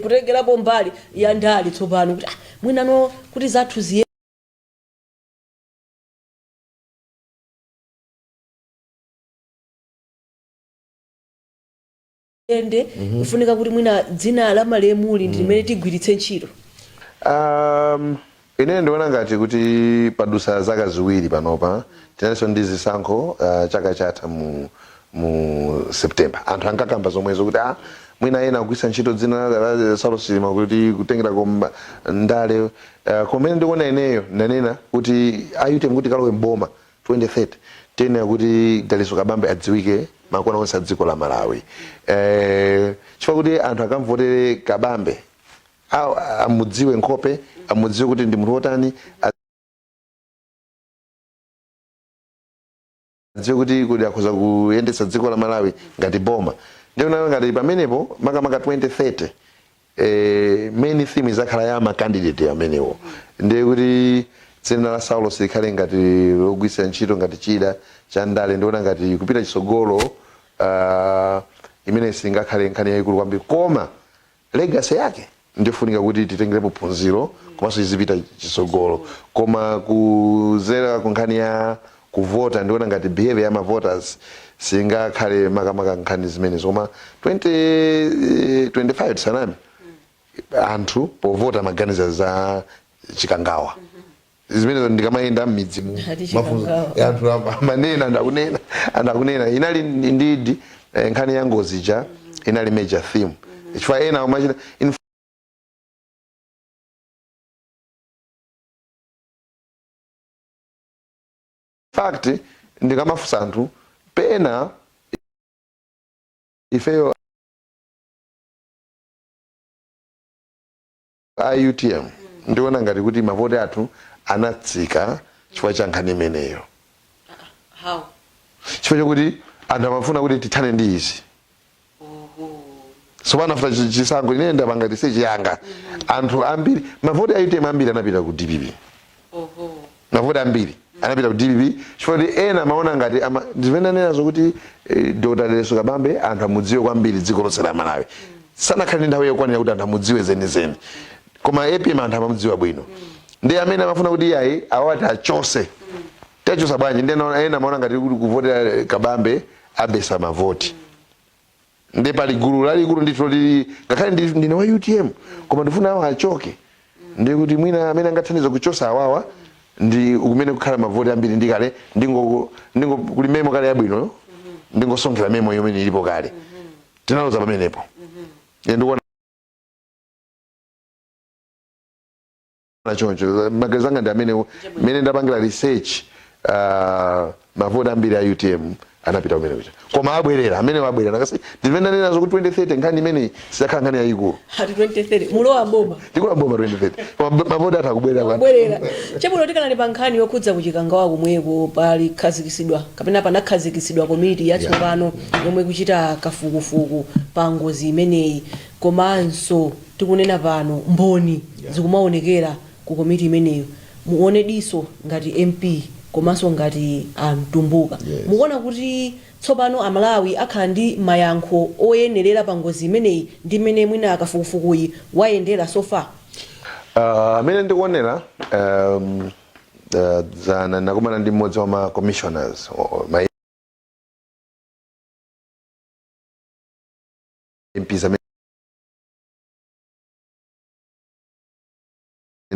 Kutengerapo mbali ya ndale tsopano kuti mwinano kuti zathu ziyende, kufunika kuti mwina dzina la malemuli ndi limene tigwiritse ntchito. Ine ndikuona ngati kuti padusa zaka 2 panopa, tinalinso ndi zisankho chaka chatha mu September. Anthu ankakamba zomwezo kuti mwina ena akugwiritsa ntchito dzina la Saulos Chilima kuti kutengera komba ndale. Komene ndikuona ineyo, ndanena kuti a UTM kuti kalowe mboma 2030, tiyenera kuti Dalitso Kabambe adziwike makona onse a dziko la Malawi, chifukwa kuti anthu akamvotere Kabambe amudziwe nkhope, amudziwe kuti ndi munthu wotani, adziwe kuti akhoza kuyendetsa dziko la Malawi ngati boma. Ndikuona ngati pamenepo, makamaka 2030, main theme izakhala ya ma candidate amenewo. Ndiye kuti dzina la Saulos likhale ngati logwiritsa ntchito ngati chida cha ndale, ndikuona ngati kupita chitsogolo imene singakhale nkhani yayikulu kwambiri, koma legacy yake ndiyofunika kuti titengerepo phunziro komanso izipita chitsogolo. Koma kuzera ku nkhani ya kuvota, ndikuona ngati behavior ya ma voters singakhale makamaka nkhani zimenezo. Koma 2025, tisaname, anthu povota maganiza za Chikangawa zimenezo. Ndikamayenda m'midzi mu Ati mafunzo, Chikangawa. anthu amanena, ndakunena, andakunena inali indeed nkhani ya ngozi ija inali major theme, chifukwa ena amachita in fact, ndikamafunsa anthu pena, ifeyo a UTM ndiona ngati kuti mavoti athu anatsika chifukwa cha nkhani imeneyo. How? Chifukwa chokuti anthu amafuna kuti tithane ndi izi. So pano after chisankho, ine ndapanga research yanga, anthu ambiri, mavoti a UTM ambiri anapita ku DPP. Mavoti ambiri anapita ku DPP chifukwa kuti ena amaona ngati zimene anenazo kuti Dr. Dalitso Kabambe anthu amudziwe kwambiri dziko lonse la Malawi, sanakhale ndi nthawi yokwanira kuti anthu amudziwe zenizeni, koma APM anthu amamudziwa bwino. Ndi amene amafuna kuti iyayi, awati achose, tachosa bwanji? Ndi ena amaona ngati kuti kuvotera Kabambe abesa mavoti. Ndi pali gulu lalikulu ndithu lili, ngakhale ndine wa UTM, koma ndifuna awo achoke. Ndi kuti mwina amene angathandize kuchosa awawa ndi kumene kukhala mavoti ambiri ndi kale ndingo kuli memo kale yabwino, ndingosonkhera memo yomwe ilipo kale, tinaloza pamenepo. Ine ndikuona choncho, maganizo anga ndi amene mmene ndapangira research, mavoti ambiri a UTM anapita kumene kuja, koma abwerera amene abwerera nakasi ndimene ndanenazo kuti 2030 nkhani imeneyi sizakhala nkhani yayikulu. Ati 2030 mulowa boma? Tikulowa boma 2030, koma mavoti athu akubwerera kwa Kubwerera. Chabwino, tikanali pa nkhani yokhudza kuchikangawa komweko, pali khazikisidwa kapena panakhazikitsidwa komiti yatsopano yomwe ikuchita kafukufuku pa ngozi imeneyi, komanso tikunena pano mboni zikumaonekera ku komiti imeneyo. Muone diso ngati MP komanso ngati amtumbuka, mukuona kuti tsopano Amalawi akhala ndi mayankho oyenerera pa ngozi imeneyi ndi mmene mwina kafukufukuyi wayendera so far? Amene ndikuonera, dzana nakumana ndi mmodzi wa ma commissioners ma MPs amene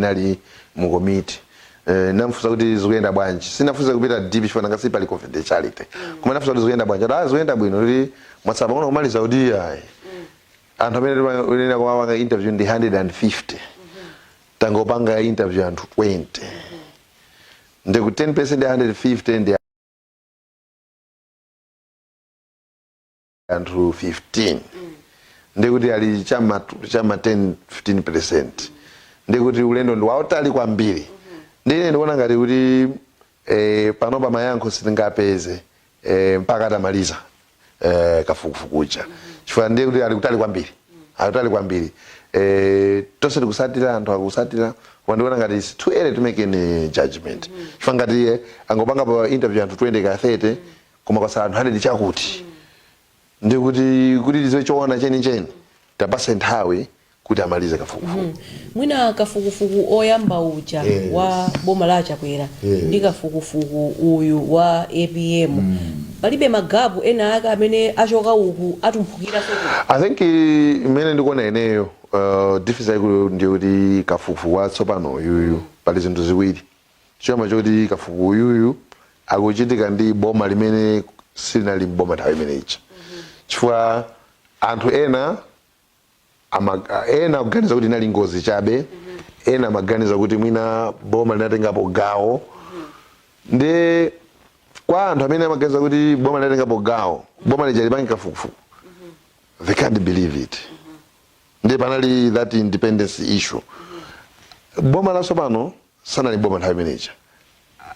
ali mu komiti, namfunsa kuti zikuyenda bwanji. Sinafunsa kupita deep chifukwa nanga pali confidentiality, koma nafunsa kuti zikuyenda bwanji. Ati, "Ah, zikuyenda bwino, kuti mwatsala pang'ono kumaliza." Kuti ayi, anthu amene timayenera kuwapanga interview ndi 150, tangopanga interview anthu 20, ndiku 10% ya 150 ndi anthu 15, ndikuti ali chama 10 15%, ndikuti ulendo ndi wautali kwambiri. Ndine ndikuona ngati kuti panopa mayankho sitingapeze mpaka atamaliza kafukufukucha, chifukwa ndiye kuti ali kutali kwambiri, ali kutali kwambiri. Tonse tikusatira, anthu akusatira, koma ndikuona ngati it's too early to make any judgment, chifukwa ngati angopanga pa interview anthu 20 ka 30, koma kwasala anthu 100 chakuti, ndikuti kuti tiziwe choona chenicheni tapase nthawi kuti amalize kafukufuku. Mwina kafukufuku oyamba uja wa boma la Chakwera ndi kafukufuku uyu wa APM, palibe ma gap ena ake amene achoka uku atumphukira soko? I think imene ndikuona ineyo, difference yaikulu ndiyo kuti kafukufuku watsopano uyuyu pali zinthu ziwiri. Choyamba choti kafukufuku uyuyu akuchitika ndi boma limene silinali mboma nthawi imeneyi, chifukwa anthu ena ena akuganiza kuti inali ngozi chabe, ena amaganiza kuti mwina boma linatengapo gawo. Ndi kwa anthu amene amaganiza kuti boma linatengapo gawo, boma lija lipange kafukufuku, they can't believe it. Ndi panali that independence issue. Boma latsopano sanali boma nthawi imeneyi,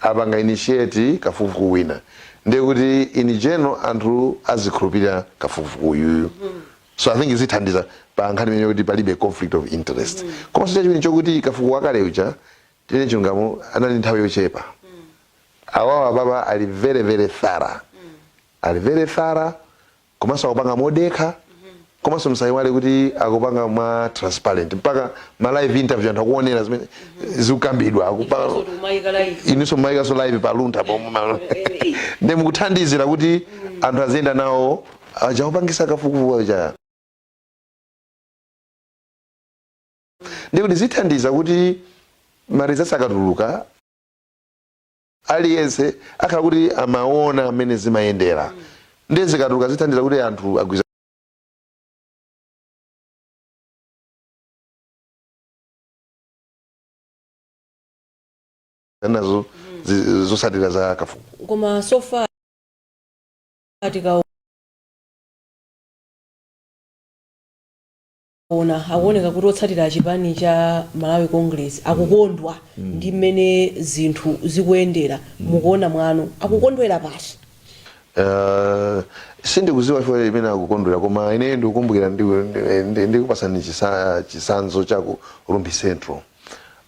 apanga initiate kafukufuku wina, ndiye kuti in general anthu azikhulupirira kafukufuku uyuyu. So I think zithandiza pa nkhani imene kuti palibe conflict of interest. Komanso chachiwiri chokuti kafukufuku wakale uja, tine chilungamo, anali nthawi yochepa. Awawa baba ali very very thorough, ali very thorough, komanso akupanga modekha, komanso msayiwale kuti akupanga mwa transparent, mpaka ma live interview, anthu akuonera zimene zikukambidwa, akupanga. So tikumayika live. Inunso mumayikaso live pa Luntha pomwe, ndi mukuthandizira kuti anthu aziyenda nawo aja kupangisa kafukufuku aja, ndi kuti zithandiza kuti ma results akatuluka, aliyense akhala kuti amaona amene zimayendera. Ndi zikatuluka zithandiza kuti anthu agwiza nazo zotsatira za kafukufuku. Koma so far tikaona, akuoneka kuti otsatira chipani cha Malawi Congress akukondwa ndi mmene zinthu zikuyendera. Mukuona mwanu akukondwera pati? Sindikuziwa chifukwa imene akukondwera, koma ine ndikukumbukira, ndikupasani chisanzo cha ku Rumphi Central.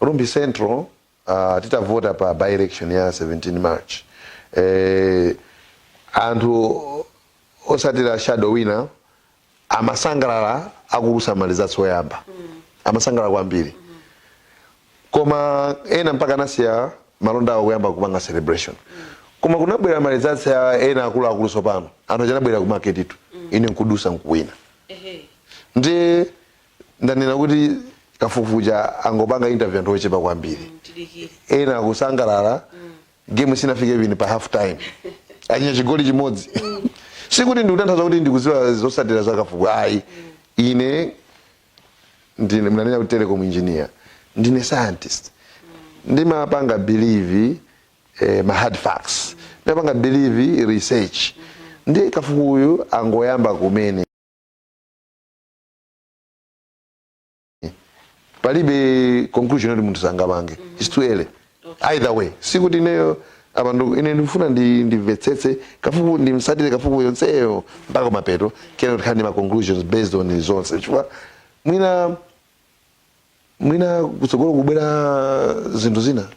Rumphi Central, titavota pa by election ya 17 March, anthu osatira shadow wina amasangalala akulusa ma results oyamba, amasangalala kwambiri, koma ena mpaka anasiya malonda awo kuyamba kupanga celebration. Koma kunabwera ma results ya ena akuluakulu sopano, anthu achanabwera ku market itu, ine nkudusa nkuwina. Ndi ndanena kuti kafukufuku angopanga interview anthu ochepa kwambiri, ena akusangalala game sinafike even pa half time, achinya chigoli chimodzi. Sikuti ndikutanthauza kuti ndikuziwa zotsatira za kafukufuku, ayi. Ine ndine, mnanena kuti telecom engineer, ndine scientist, ndimapanga believe ma hard facts, ndimapanga believe research. Ndi kafukufukuyu angoyamba kumene, palibe conclusion yoti munthu sangapange, it's too early either way. Sikuti ineyo apa ine ndikufuna ndimvetsetse kafukufuku, ndimsatire kafukufuku yonseyo mpaka kumapeto, kena tikhale ndi ma conclusions based on zonse, chifukwa mwina kutsogolo kubwera zinthu zina.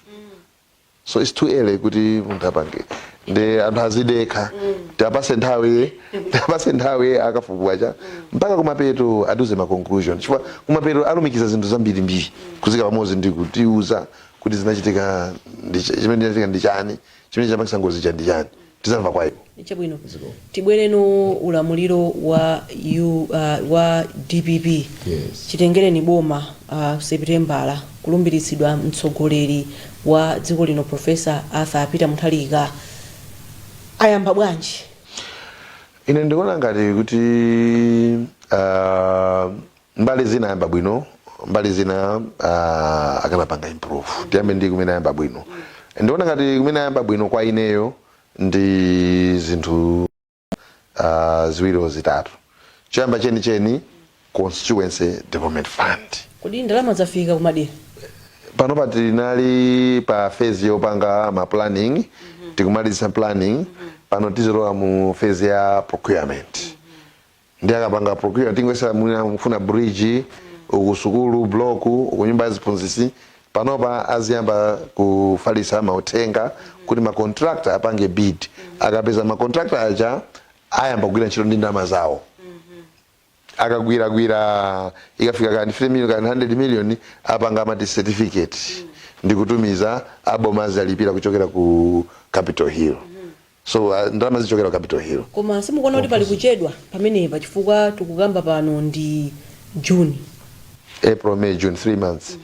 So it's too early kuti munthu apange, ndi anthu azidekha, tiapase nthawi, tiapase nthawi akafukufuku mpaka kumapeto atiuze ma conclusion, chifukwa kumapeto alumikiza zinthu zambirimbiri kuzika pamodzi ndi kutiuza kuti zinachitika ndi chimene chinachitika ndi chani, chimene chapangisa ngozi cha ndi chani. Tizamva kwa iwo. Chabwino, tibwereno ulamuliro wa DPP. Chitengereni boma Sepitembala, kulumbiritsidwa mtsogoleri wa dziko lino Professor Arthur Peter Mutharika, ayamba bwanji? Ine ndikuona ngati kuti mbali zina ayamba bwino, mbali zina akanapanga improve. Tiyambe ndi kumene ayamba bwino. Ndikuona ngati kumene ayamba bwino kwa ineyo ndi zinthu ziwiri, zitatu. Choyamba chenicheni, Constituency Development Fund. Kodi ndalama zafika kumadera? Panopa tinali pa phase yopanga ma planning. Tikumalizisa planning pano, tizilowa mu phase ya procurement. Ndi akapanga procurement, tingoyesa mwina mufuna bridge uku, sukulu block uku, nyumba ya ziphunzitsi. Panopa aziyamba kufalisa mauthenga kuti ma contractor apange bid. Akapeza ma contractor aja, ayamba kugwira ntchito ndi ndalama zawo. Akagwiragwira, ikafika kani 50 million, kani 100 million, apanga amati certificate ndikutumiza, aboma azalipira kuchokera ku Capitol Hill. So ndalama zichokera ku Capitol Hill. Koma simukuona kuti pali kuchedwa pamenepa, chifukwa tikukamba pano ndi Juni? April, May, June, 3 months.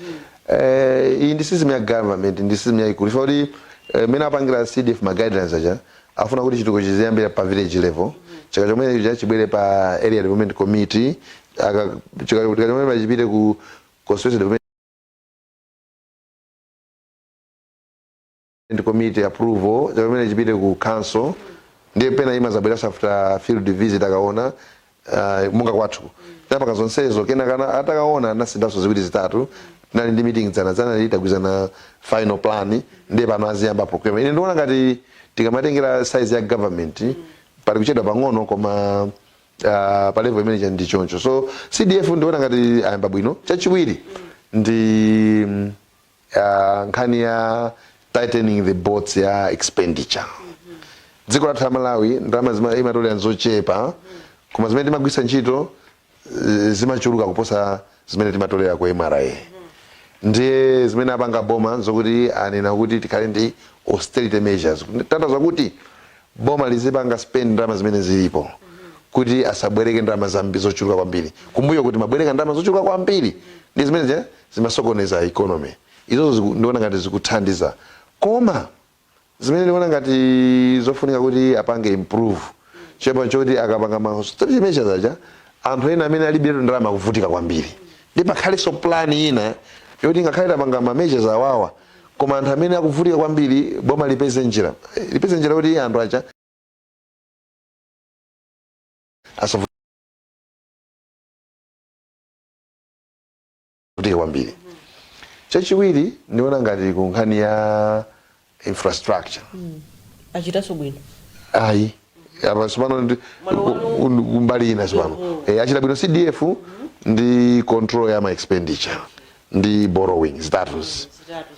Iyi ndi system ya government, ndi system yaikulu, chifukwa kuti mene apangira CDF, ma guidelines aja afuna kuti chitukuko chiziyambira pa village level, chaka chomwe chija chibwere pa area development committee, chaka chomwe chipite ku constituency development committee approval, chaka chomwe chipite ku council. Ndiye pena imazabweranso after field visit. Akaona monga kwathu tinapanga zonsezo, kenaka atakaona anasindanso ziwiri zitatu. Tinali ndi meeting dzanadzana, litagwizana final plan. Ndiye pano aziyamba procurement. Ine ndikuona ngati tikamatengera size ya government, pali kuchedwa pang'ono, koma pa level imene ndi choncho. So CDF ndikuona ngati ayamba bwino. Chachiwiri ndi nkhani ya tightening the bolts ya expenditure. Dziko lathu la Malawi ndalama imatolera nzochepa, koma zimene timagwisa ntchito zimachuluka kuposa zimene timatolera ku MRA. Ndiye zimene apanga boma zokuti anena kuti tikhale ndi austerity measures, tanthauza kuti boma lizipanga spend ndalama zimene zilipo, kuti asabwereke ndalama zambi zochuluka kwambiri kumbuyo, kuti mabwereka ndalama zochuluka kwambiri ndi zimene zimasokoneza economy. Izozo ndiona ngati zikuthandiza. Koma zimene ndikuona ngati zofunika kuti apange improve, chepa choti akapanga ma austerity measures aja, anthu ena amene alibe ndalama akuvutika kwambiri. Ndi pakhalenso plan ina yoti ngakhale tapanga ma measures awawa, koma anthu amene akuvutika kwambiri, boma lipeze njira yoti anthu aja asavutike kwambiri. Chachiwiri, ndiona ngati ku nkhani ya infrastructure. Achitanso bwino? Ayi, apa sipano kumbali ina sipano achita bwino CDF ndi control ya ma expenditure ndi borrowing, zitatu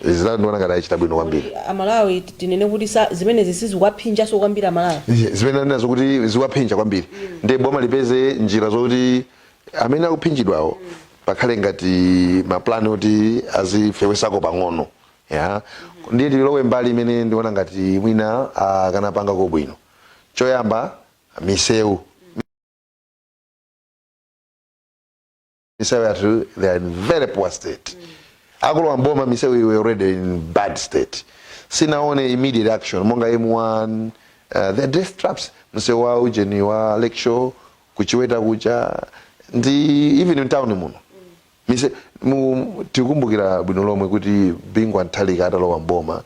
zitatu ndiona ngati achita bwino kwambiri. Amalawi tinene kuti zimenezi sizikuwaphinjanso kwambiri Amalawi? Zimene nazo kuti ziwaphinja kwambiri, ndi boma lipeze njira zokuti amene akuphinjidwawo pakhale ngati maplani oti azifewesako pang'ono. Ya, ndiye tilowe mbali imene ndiona ngati mwina akanapangako bwino. Choyamba, misewu. Misewu yathu, they are in very poor state. Akulowa mboma, misewu iwe already in bad state. Sinaone immediate action monga M1, the death traps, msewu wa ujeni wa Lakeshore kuchiweta kucha, ndi even in town muno. Tikukumbukira bwino lomwe kuti Bingu Mutharika atalowa mboma,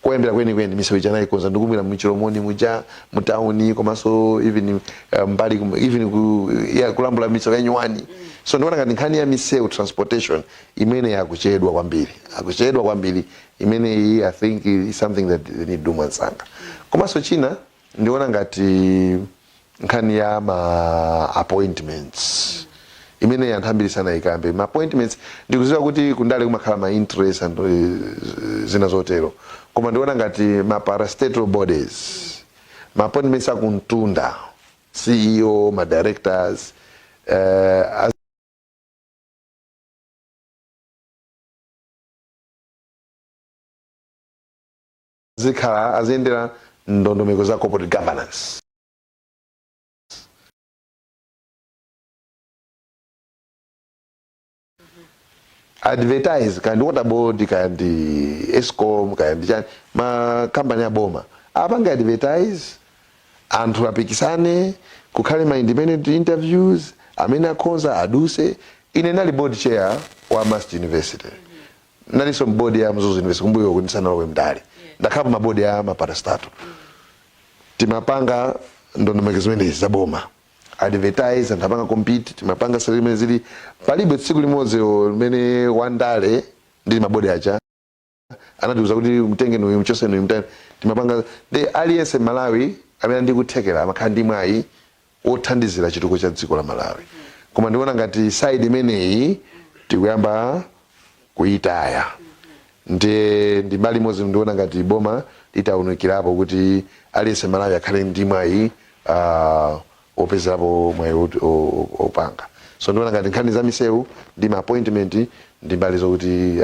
koyambira kwenikweni misewu ija anayikonza. Ndikumbukira muchilomoni muja, mutawuni, komanso even mbali even ya, kulambula misewu ya nyuwani. So ndikuona ngati nkhani ya misewu, transportation imene yakuchedwa kwambiri, akuchedwa kwambiri imeneyi. I think is something that they need to do mwansanga. Komanso china, ndiona ngati nkhani ya ma appointments imene anthu ambiri sanayikambe. Ma appointments, ndikuziwa kuti kundale kumakhala ma interest and zina zotero, koma ndiona ngati ma parastatal bodies, ma appointments akuntunda, CEO, ma directors, azikhala aziyendera Ndondomeko za corporate governance. Advertise, kaya ndi Water Board, kaya ndi ESCOM, kaya ndi chani, makampani aboma apange advertise, anthu apikisane, kukhale ma independent interviews, amene akhonza aduse. Ine nali board chair wa MUST University, nalinso board ya Mzuzu University kumbuyo kuti ndisanalowe mdale. Ndakhala ma board ya ma parastatal. Timapanga ndondomeko zimenezi za boma, advertise, anthu apanga compete, timapanga zimene zili. Palibe tsiku limodzi limene wandale ndili ma board aja anatiuza kuti mtengeni uyu, mchoseni uyu, mtani. Timapanga ndi aliyense Malawi amene ndikuthekera amakhala ndi mwayi wothandizira chitukuko cha dziko la Malawi. Koma ndiona ngati side imeneyi tikuyamba kuyitaya. Ndiye ndi mbali imodzi ndiona ngati boma litawunikirapo kuti aliyense Malawi akhale ndi mwayi wopezerapo mwayi opanga. So ndiona ngati nkhani za misewu ndi ma appointment ndi mbali zokuti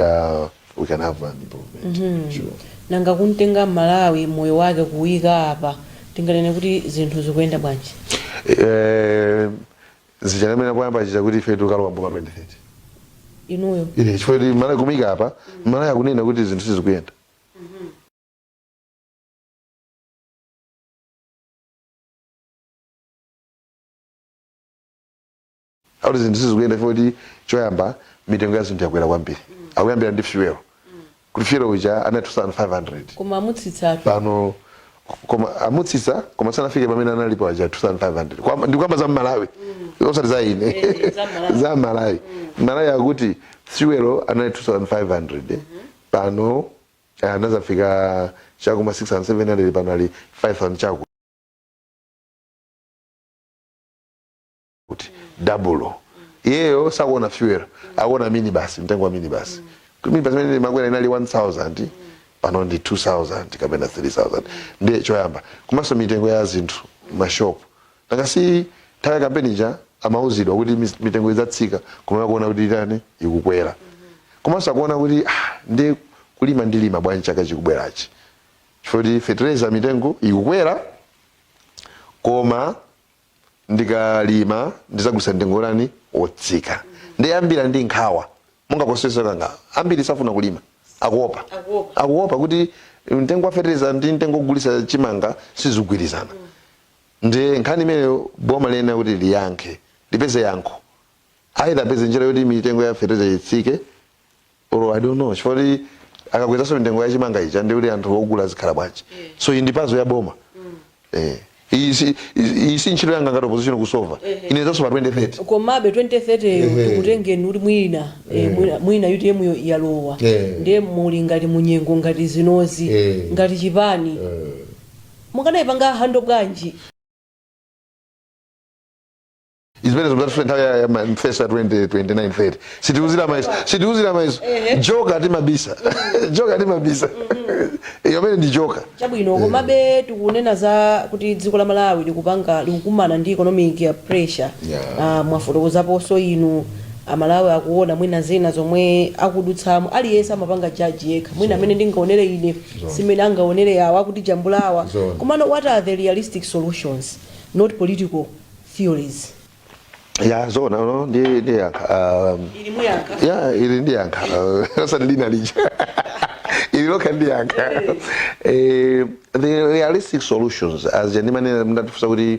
we can have an improvement. Sure. Nanga kumtenga Malawi moyo wake kuwika apa, tinganene kuti zinthu zikuyenda bwanji? Zichanamene poyamba chija kuti ife tikalowa mboma 2030. Inuyo? Ine chifukwa kuti Malawi kumika apa, Malawi akunena kuti zinthu sizikuyenda. Akuti zinthu sizikuyenda chifukwa kuti choyamba mitengo ya zinthu yakwera kwambiri. Akuyambira ndi fuel, kuti fuel uja anali 2500. Koma amutsitsatu. Pano koma amutsitsa, koma sanafike pamene analipo aja 2500. Ndikuyamba za Malawi, osati za ine. Za Malawi. Za Malawi. Malawi akuti fuel anali 2500, pano anazafika chakuma 6700, pano ali 5000 chaku kuti double. Iyeyo sakuona fuel, akuona minibus, mtengo wa minibus. Kuti minibus imene makwera inali 1000, pano ndi 2000 kapena 3000. Ndiye choyamba komanso mitengo ya zinthu mashopu. Nanga si nthawi ya kampeni ija amauzidwa kuti mitengo idzatsika, koma akuona kuti itani, ikukwera. Komanso akuona kuti ndi kulima ndilima bwanji chaka chikubwerachi, chifukwa kuti fertilizer mitengo ikukwera, koma ndikalima ndizagulitsa mtengo lani wotsika. Ndiyambira ndi nkhawa monga kosesa kanga ambiri safuna kulima, akuopa. Akuopa. Akuopa kuti mtengo wa fertilizer ndi mtengo wogulitsa chimanga sizigwirizana. Ndiye nkhani imeneyo boma liyenera kuti liyankhe, lipeze yankho, either apeze njira yoti mitengo ya fertilizer itsike or I don't know, chifukwa kuti akakwezanso mitengo ya chimanga ija ndi kuti anthu ogula azikhala bwanji? So iyi ndi puzzle ya boma. Iyi si ntchito yanga ngati opposition kusova. Ine zanso pa 2030. Komabe 2030 yo tikutengeni kuti mwina mwina UTM yo yalowa, ndiye muli ngati munyengo ngati zinozi, ngati chipani mukanayipanga handle bwanji? Izimene zomwe nthawi ya mfesa 2029 30, sitiuzira maiso, sitiuzira maiso. Joka timabisa, joka timabisa, iyo amene ndi joka. Chabwino, komabe tikunena za kuti dziko la Malawi likupanga, likukumana ndi economic pressure. Mwafotokozaponso inu, Amalawi akuona mwina zina zomwe akudutsamo. Aliyense amapanga judge yekha, mwina amene ndingaonere ine simene angaonere awa akuti jambula awa. Komano what are the realistic solutions, not political theories? Ya, zona no ndi yankha. Ili muyankha? Ya, ili ndi yankha, osati lina lija, ili lokha ndi yankha. The realistic solutions, as ndimanena, ndatifunsa kuti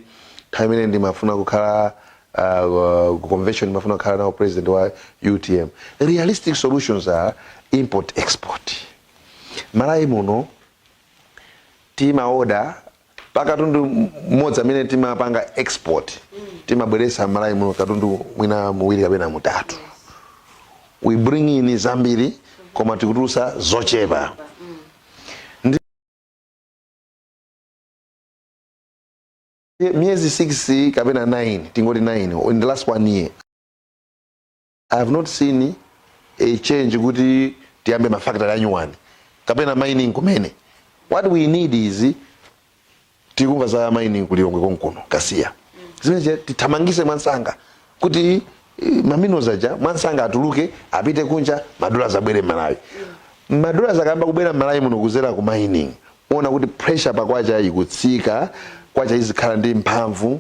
nthawi imene ndimafuna kukhala ku convention, ndimafuna kukhala nawo president wa UTM, realistic solutions are import export. Malawi muno timaoda pa katundu mmodzi amene timapanga export, timabweresa Malawi muno katundu mwina muwiri kapena mutatu. We bring in zambiri koma tikutulusa zochepa. Ndi miyezi 6 kapena 9, tingoti 9, in the last one year I have not seen a change kuti tiyambe mafactory anyuwani kapena mining kumene. What we need is, tikumva za mining kulilongwe konkuno Kasiya, zimene tithamangise mwansanga kuti maminerals aja mwansanga atuluke apite kunja, madollars abwere Malawi. Madollars akayamba kubwera Malawi muno kuzera ku mining, Uona kuti pressure pakwacha ikutsika, kwacha izikhala ndi mphamvu.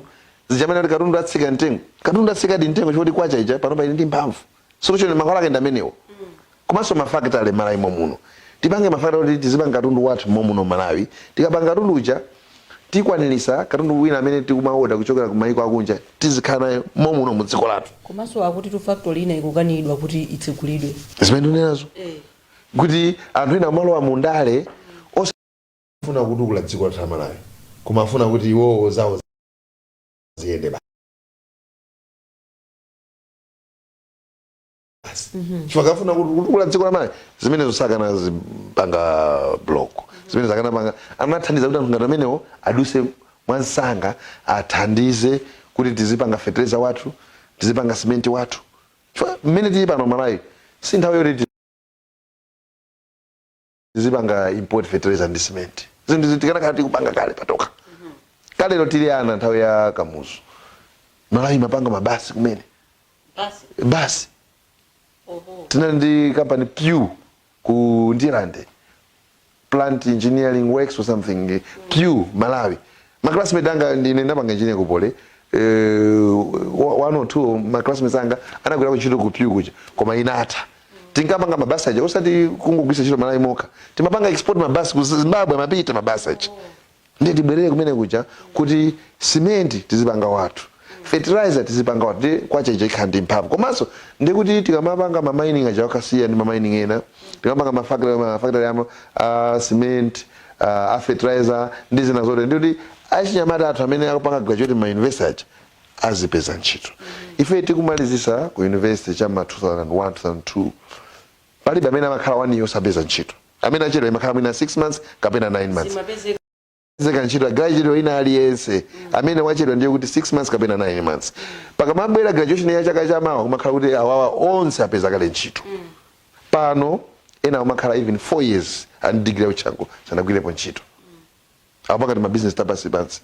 Zichamene kuti katundu atsika mtengo, katundu atsika di mtengo choti kwacha ija panopa ili ndi mphamvu. Solution, mankhwala ake ndi amenewo. Komanso mafakitale Malawi momuno, tipange mafakitale kuti tizipanga katundu wathu momuno Malawi. Tikapanga katundu uja, tikwanirisa katundu wina amene tikumaoda kuchokera ku maiko akunja, tizikhala nayo momuno mu dziko lathu. Komanso akuti tu factory ina ikukanidwa kuti itsegulidwe. Zimene ndikunenazo kuti anthu ena amalowa mu ndale osafuna kutukula dziko lathu la Malawi, koma afuna kuti iwowo zawo ziyende basi, chifukwa akafuna kutukula dziko la Malawi, zimenezo sakana zipanga block. Zimene zakanapanga, anathandiza kuti anthu ngati amenewo aduse mwansanga, athandize kuti tizipanga fertilizer wathu, tizipanga simenti wathu, chifukwa mmene tili pano Malawi si nthawi yoti tizipanga import fertilizer ndi cement. Zinthu tikanakhala tikupanga kale patoka. Kalero tili ana, nthawi ya Kamuzu, Malawi mapanga mabasi kumene. Basi tinali ndi company Pew ku Ndirande, Plant Engineering Works or something, Pew Malawi. Ma classmate anga, ndine ndapanga engineer ku Poly, one or two ma classmates anga anagwira ntchito ku Pew kuja, koma inatha. Tinkapanga mabasi aja, osati kungogwisa ntchito Malawi mokha, timapanga export mabasi ku Zimbabwe, amapita mabasi aja. Ndiye tibwerere kumene kuja kuti simenti tizipanga wathu, fertilizer tizipanga wathu, ndi kwacha ija ikhala ndi mphamvu. Komanso ndikuti tikamapanga ma mining aja wakasiya ndi ma mining ena, tikamapanga ma factory ama a cement, a fertilizer ndi zina zote, ndikuti achinyamata athu amene akupanga graduate ma university aja azipeza ntchito. Ife tikumalizisa ku university chama 2001, 2002, palibe amene amakhala one year osapeza ntchito. Amene achedwa imakhala mwina 6 months kapena 9 months. Zimapezeka. Zeka ntchito graduate ina aliyense amene wachedwa ndiye kuti 6 months kapena 9 months. Pakamabwera graduation ya chaka chamawa, kumakhala kuti awawa onse apeza kale ntchito. Pano ena amakhala even 4 years and degree yauchangu, sanagwirepo ntchito, akupanga ti mabusiness tapansi pansi.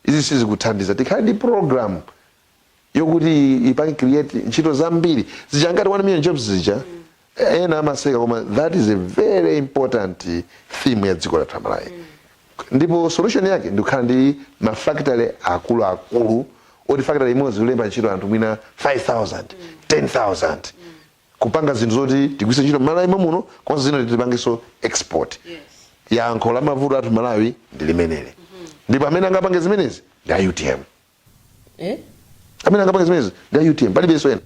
Izi sizikuthandiza. Tikhale ndi program yokuti ipange create ntchito zambiri zija ngati 1 million jobs zija. Ena amaseka, koma that is a very important theme ya dziko lathu la Malawi. Ndipo solution yake ndikukhala ndi mafactory akuluakulu oti factory imodzi kulemba ntchito anthu mwina 5000, 10,000, kupanga zinthu zoti tigwise ntchito Malawi muno, komanso zina tipangenso export. Yankho la mavuto athu Malawi ndi limeneli, ndipo amene angapange zimenezi ndi a UTM. Eh? Amene angapange zimenezi ndi a UTM, palibenso ena.